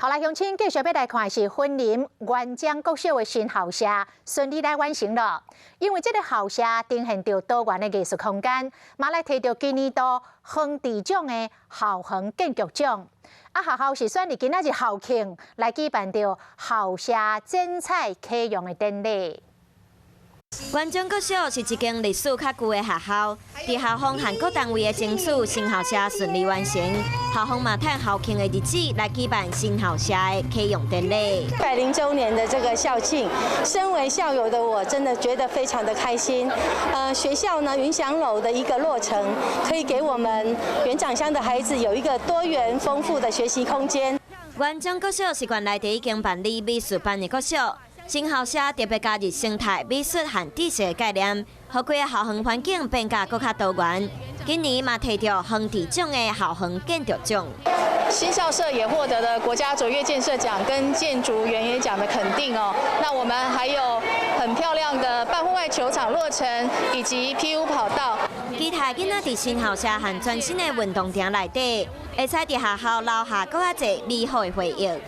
好來，鄉親繼續欲來看是雲林元樟國小的新校舍順利來完成了。因為這个校舍呈現著多元的藝術空間，嘛來提著今年度恆治獎的校園建築獎。啊，學校是選佇今仔日校慶來舉辦著校舍剪彩啟用的典禮。元樟國小是一間歷史較舊的學校，佇校方和各單位的爭取，新校舍順利完成。校方嘛趁校慶的日子來舉辦新校舍的啟用典禮。100周年的這個校慶，身為校友的我，真的覺得非常的開心。學校呢雲翔樓的一個落成，可以給我們元長鄉的孩子有一個多元豐富的學習空間。元樟國小是縣內第一間辦理美術班的國小。新校舍特別加入生態、美術和知識的概念，予規个校園環境變甲閣較多元。今年嘛提著恆治獎的校園建築獎。新校舍也獲得了國家卓越建設獎跟建築原野獎的肯定哦。那我們還有很漂亮的半戶外球場落成，以及 PU 跑道。期待囡仔佇新校舍和全新的運動場內底，會使佇學校留下閣較濟美好的回憶。